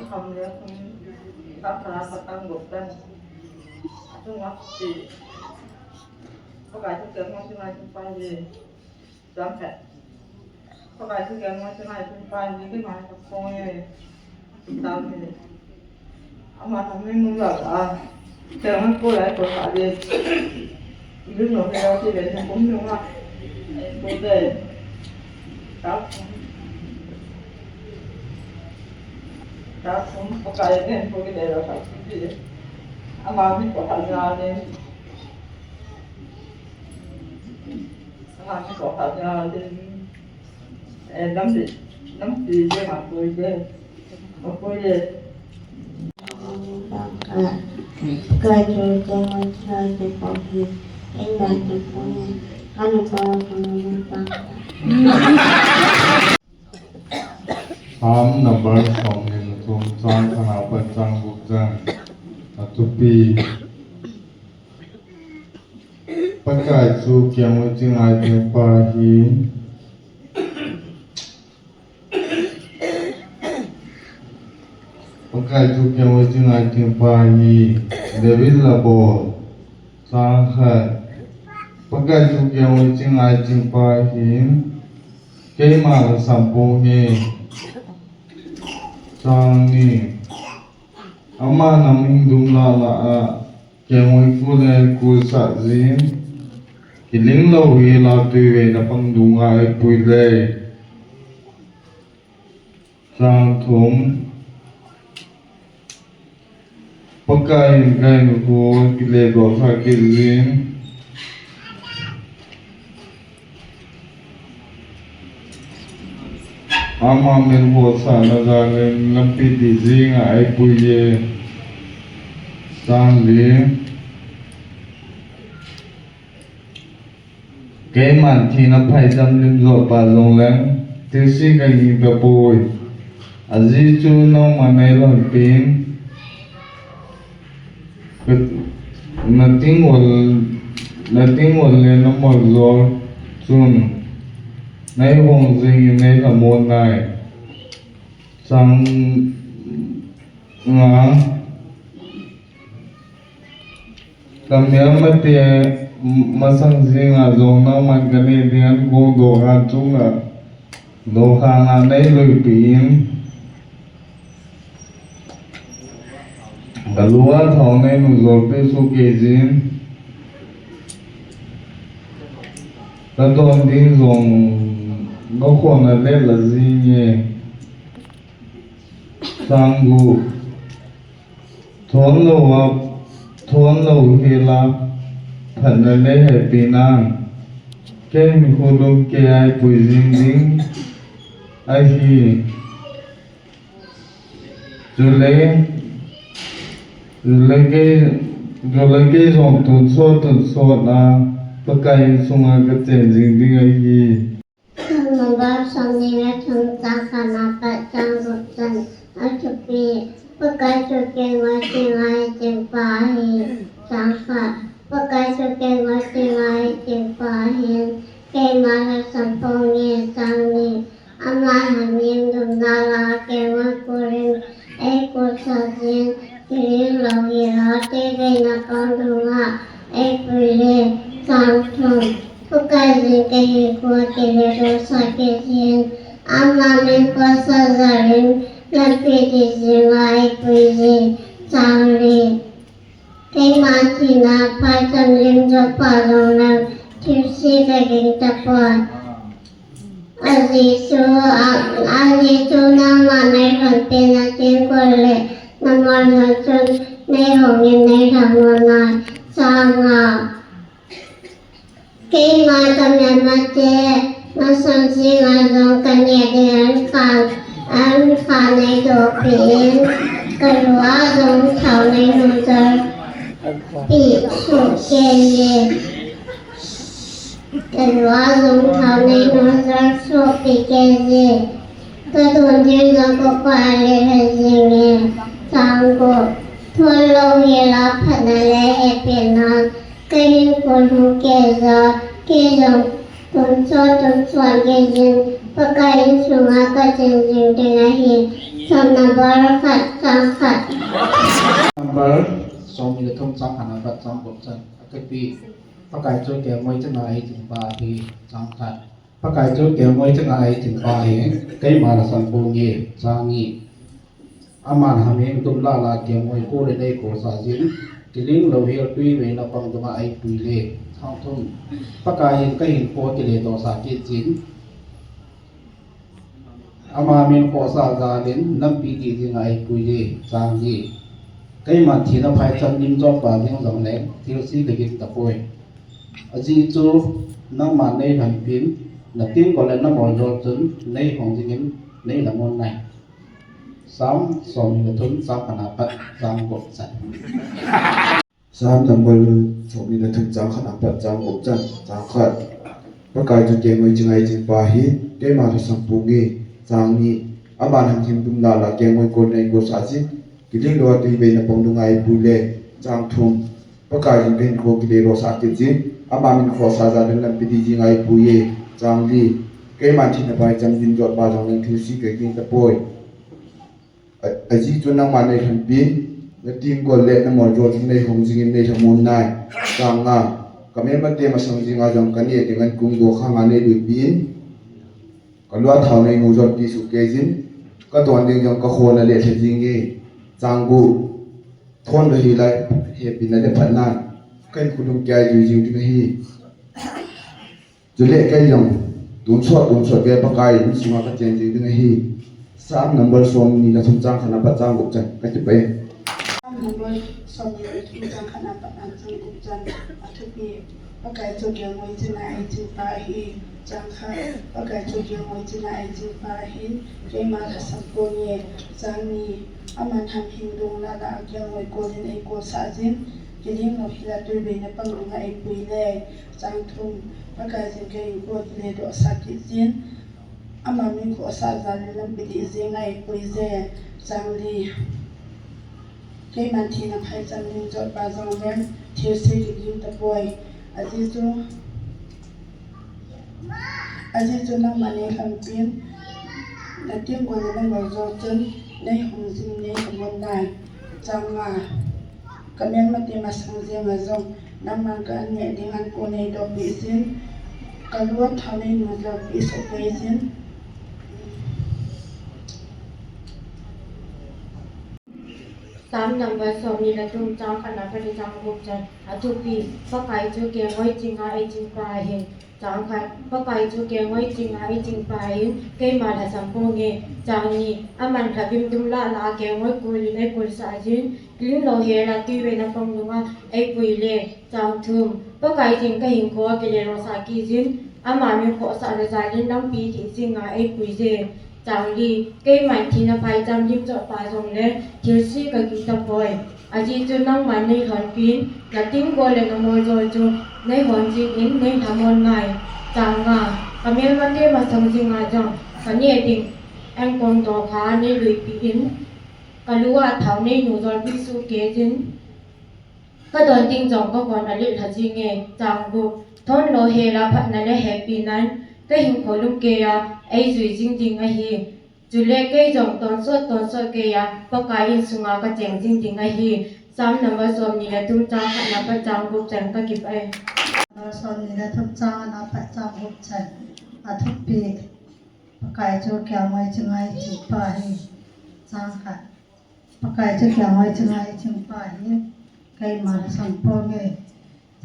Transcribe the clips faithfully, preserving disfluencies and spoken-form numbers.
Kham le kham, kham thara khatang gop tan. Athum a ti. Pakai thu keng ngoi chingai chin pai le. Jam phet. Pakai thu keng ngoi chingai chin pai le, kei mai ka kong e. Tam le. Ama tham le nung la a. Keng ngoi ko lai ko sa le. Ilu no he la ti le, kum nung a. Ko de. Tam. Ka kum pakai nen ko ki dei lo ka kum ti. Ama mi ko ha ja nen. Ama mi ko ha ja nen. Eh, lam ti, lam ti je ma ko je. Ma ko je. Ka ju je ma cha je ko ki. En da je ko ni. Ka nu ko ko ni pa. Psalm number som ni le thum, chang khat apat chang gup chan. Athupi. Pakai chu keng ngoi chingai ding pa ahi. Pakai chu keng ngoi chingai ding pa ahi. David la bol. Chang khat. Pakai chu keng ngoi chingai ding pa ahi. Keima la sampong hi. Chang ni. Ama nam hing dum la la a, keng ngoi ku le ku sa jin. Kiling lo hi la tui ve na pang dung a e pui le. Chang thum. Pakai in kai nu ko kile do sa ki jin. Ama min ho sa na ja le lampi ti jing a ai pui ye. Chang li. Keiman thina phaicham lim jo pa jong leng, thilse ka ging ta poi. Ajeh chu nangma nei lhon pin. Ka, na tingol, na tingol le na moljol chun, nei hong jing in nei lhamon nai. Chang nga. Ka mel mate masang jing a jong nangman ka nei ding an gong doh a chung a. Dokhang a nei lui pi in. Ka lu a thao nei nu jol pe su ke jin. Ka don ding jong ka khon a let la jing e. Sang gu. Thon lo a, thon lo hi la, phatna le hepina. Kei mi khu lum kei a i pui jing jing ahi. Chule, chule kei, chule kei jong tun sot, tun sot a, Pakai in sunga ka chen jing ding ahi. Number som ni le thum, chang khat apat chang gup chan. Athupi. Pakai chu keng ngoi chingai ding pa ahi. Chang khat. Pakai chu keng ngoi chingai ding pa ahin. Keima la sampong e. Chang ni. Ama hin hing dum la la keng ngoi ku lim. Ei ku sa jin. Kiling lo hi la tui ve na pang dung a. Ei pui le. Chang thum. Pakai jin kei hi ko kile do sa ke jin. Ama min ko sa ja lim, lampi ti jing a i pui jin. Chang li. Keima thina phaicham lim jo pa jong leng, thilse ka ging ta poi. Ajeh chu, a, ajeh chu nangma nei lhon pin na tingol le, na moljol chun, nei hong in nei lhamon nai. Chang nga. Keima ka mel mate, masang jing a jong ka nei ding an khan, an khan nei doh pin, ka lu a jong thao nei nu jol pi su ke jin. Ka lu a jong thao nei nu jol su pi ke jin. Ka don ding jong ka khon a let la jing e. Chang gup. Thon lo hi la phatna le hepina. Kei hin khon hu kei ja, kei jong tun sot, tun sot kei jin, Pakai in sunga ka chen jing ding ahi. Chang number khat, chang khat. Number som ni le thum, chang khat apat chang gup chan. Athupi, Pakai chu kelngoi changa eichin pa ahi. Chang khat. Pakai chu kelngoi changa eichin pa ahi. Keima lhasam ponge. Chang ni. Aman hamhing tum lala kelngoi kol in eikosah jin. Kiling louhel tui veina pang dunga eipui le. Chang thum. Pakai in kahinkho kiledohsah kit jin. Ama min khohsah jal in lampi dih dinga eipui e. Chang li. Keiman thina phaicham lim jotpa ding jongle thilse kaging tapoi. Ajeh chu nangman neilhonpin, natenggol le namoljol chun neihong jingin neilhamon nai. Sam som ni le thum, chang khat apat chang gup chan. Sam number som ni le thum, chang khat apat chang gup chan. Chang khat. Pakai chu kelngoi changa eichin pa ahi. Keima lhasam ponge. Chang ni. Aman hamhing tum lala kelngoi kol in eikosah jin. Kiling louhel tui veina pang dunga eipui le. Chang thum. Pakai in kahinkho kiledohsah kit jin. Ama min khohsah jal in lampi dih dinga eipui e. Chang li. Keiman thina phaicham lim jotpa jongle thilse kaging tapoi. A, ajeh chu nangman neilhonpin, natenggol le namoljol chun neihong jingin neilhamon nai. Chang nga. Kamelmate masang jenga jong kaneh ding ankong dokhanga neiluipin, kalua thao neinu jolpi sohkei jin. Kadon ding jong kakhona le lha jinge. Chang gup. Thon louhel a hepina le phatnan kahinkho lungkeiya eijui jing ding ahi. Chule kei jong tonsot tonsot geiya Pakai in sunga kacheng jing ding ahi. Sam number som ni le thum, chang khat apat chang gup chan. Kakipah e. Sam number som ni le thum, chang khat apat chang gup chan. Athupi, Pakai chu kelngoi changa eichin pa ahi. Chang khat. Pakai chu kelngoi changa eichin pa ahin. Keima lhasam ponge. Chang ni. Aman hamhing tum lala kelngoi kol in eikosah jin. Kiling louhel a tui veina pang dunga eipui le. Chang thum. Pakai in kahinkho kiledohsah kit jin. Ama min khohsah jal in lampi dih dinga eipui e. Chang li. Keiman thina phaicham lim jotpa jongle thilse kaging tapoi. Ajeh chu, ajeh chu nangman neilhonpin, natenggol le namoljol chun neihong jingin neilhamon nai. Chang nga. Kamelmate masang jenga jong nangman kaneh ding ankong neidohpi jin. Kalua thao neinu jolpi sohkei jin. Sam number som ni le thum, chang khat apat chang gup chan. Athupi, Pakai chu kelngoi changa eichin pa ahi. Chang khat. Pakai chu kelngoi changa eichin pa ahin, keima lhasam ponge. Chang ni. Aman lhapim tum lala kelngoi kol in eikosah jin. Kiling louhel a tui veina pang dunga eipui le. Chang thum. Pakai in kahinkho kiledohsah kit jin. Ama min khohsah jal in lampi dih dinga eipui e. Chang li. Keiman thina phaicham lim jotpa jongle thilse kaging tapoi. Ajeh chu nangman neilhonpin, natenggol le namoljol chun neihong jingin neilhamon nai. Chang nga. Kamelmate masang jenga jong kaneh ding ankong dokhanga neiluipin, kalua thao neinu jolpi sohkei jin. Kadon ding jong kakhona le lha jinge. Chang gup. Thon louhel a phatna le hepinan kahinkho lungkeiya eijui jing ding ahi. Chule kei jong tonsot tonsot geiya Pakai in sunga kacheng jing ding ahi. Sam number som ni le thum, chang khat apat chang gup chan. Kakipah e. Number som ni le thum, chang khat apat chang gup chan. Athupi, Pakai chu kelngoi changa eichin pa ahi. Chang khat. Pakai chu kelngoi changa eichin pa ahi. Keima lhasam ponge.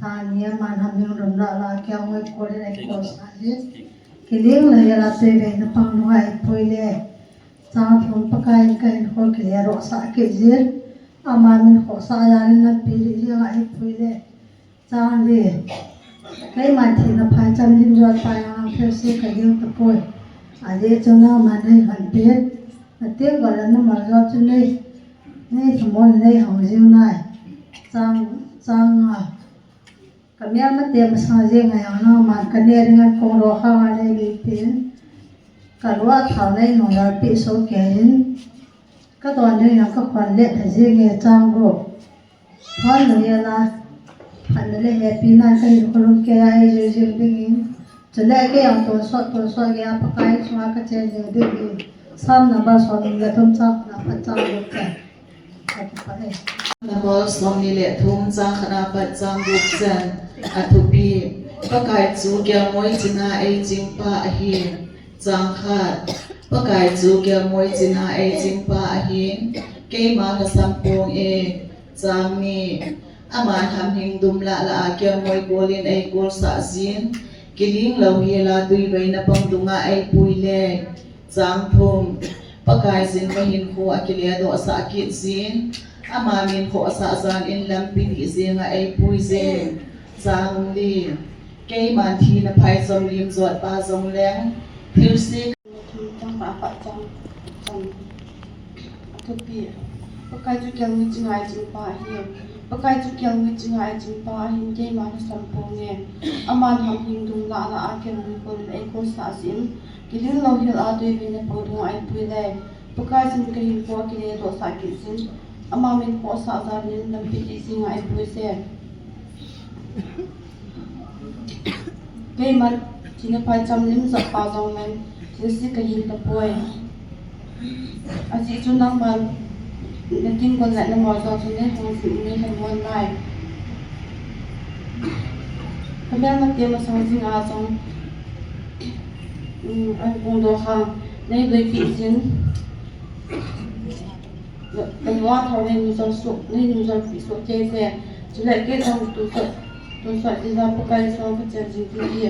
Chang ni. Aman hamhing tum lala kelngoi kol in eikosah jin. Kiling louhel a tui veina pang dunga eipui le. Chang thum. Pakai in kahinkho kiledohsah kit jin. Ama min khohsah jal in lampi dih dinga eipui le. Chang li. Keiman thina phaicham lim jotpa jongle thilse kaging tapoi. Ajeh chu nangman neilhonpin, natenggol le namoljol chun nei, neilhamon, neihong jing nai. Chang, chang nga. Kamelmate masang jenga jong nangman kaneh ding ankong dokhanga neiluipin, kalua thao neinu jolpi sohkei jin. Kadon ding jong kakhona le lha jinge. Chang gup. Thon louhel a phatna le hepinan kahinkho lungkeiya eijui jing dingin, chule kei jong tonsot tonsot geiya Pakai sunga kacheng jing ding ahi. Sam number som ni le thum chang khat na pat chang gup chan. Number som ni le thum chang khat na pat chang gup chan. Athupi. Pakai chu kelngoi china eichingpa ahi. Chang khat. Pakai chu kelngoi china eichingpa ahi. Keima lhasam ponge. Chang ni. Aman hamhing dum lah lah a kelngoi kolin eikolsah jin. Kiling louhel a tuiveina pang dunga eipui le. Chang thum. Pakaiyin kahinkho akiledohsah kit jin. Ama min khohsah jan in lampi dih jenga eipui jin. Chang li. Keiman thina phaicham lim jotpa jongleng thilse. Thum chang khat na pat chang, chang. Athupi. Pakai chu kelngoi china eichingpa ahi. Pakai chu kelngoi china eichingpa ahin, keima lhasam ponge. Aman hamhing dum lah lah a kelngoi kolin eikolsah jin. Kiling louhel a tuiveina pang dunga eipui le. Pakaiyin kahinkho akiledohsah kit jin. Ama min khohsah jan in lampi dih jenga eipui jin. Keiman thina phaicham lim jotpa jongleng thilse kahi tapoi. Ajeh chu nangman natenggol le namol jol chun neihung jing in neilhamon nai. Kamelmate masang jing a jong, um, ahung doh khang neidoipi jin. Kanung a thao neinung jol soh, neinung jolpi soh kei je. Chule kei jong tonsot, tonsot ding a Pakai jong kachen jing ding ahi.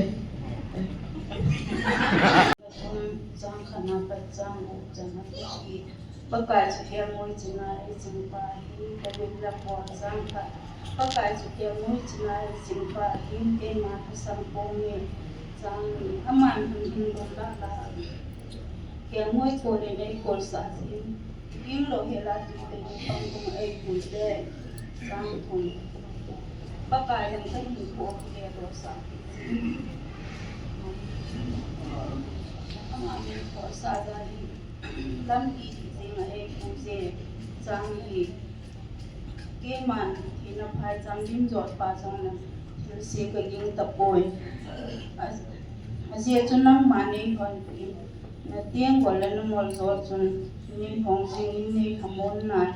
Chang khat na pat chang gup chan. Athupi. Pakai chu kelngoi china eichingpa ahi. Kalim la pon. Chang khat. Pakai chu kelngoi china eichingpa ahi. Keima lhasam ponge. Chang ni. Aman hamhing dum lah lah a kelngoi kolin eikolsah jin. Kiling louhel a tuiveina pang dunga eipui le. Chang thum. Pakaiyin kahinkho akiledohsah kit jin. Ama min khohsah jan in lampi dih jenga eipui jin. Chang li. Keiman thina phaicham lim jotpa jongleng thilse kahi tapoi. A, ajeh chu nangman neilhonpi in, natenggol le namol jol chun neihung jing in neilhamon nai.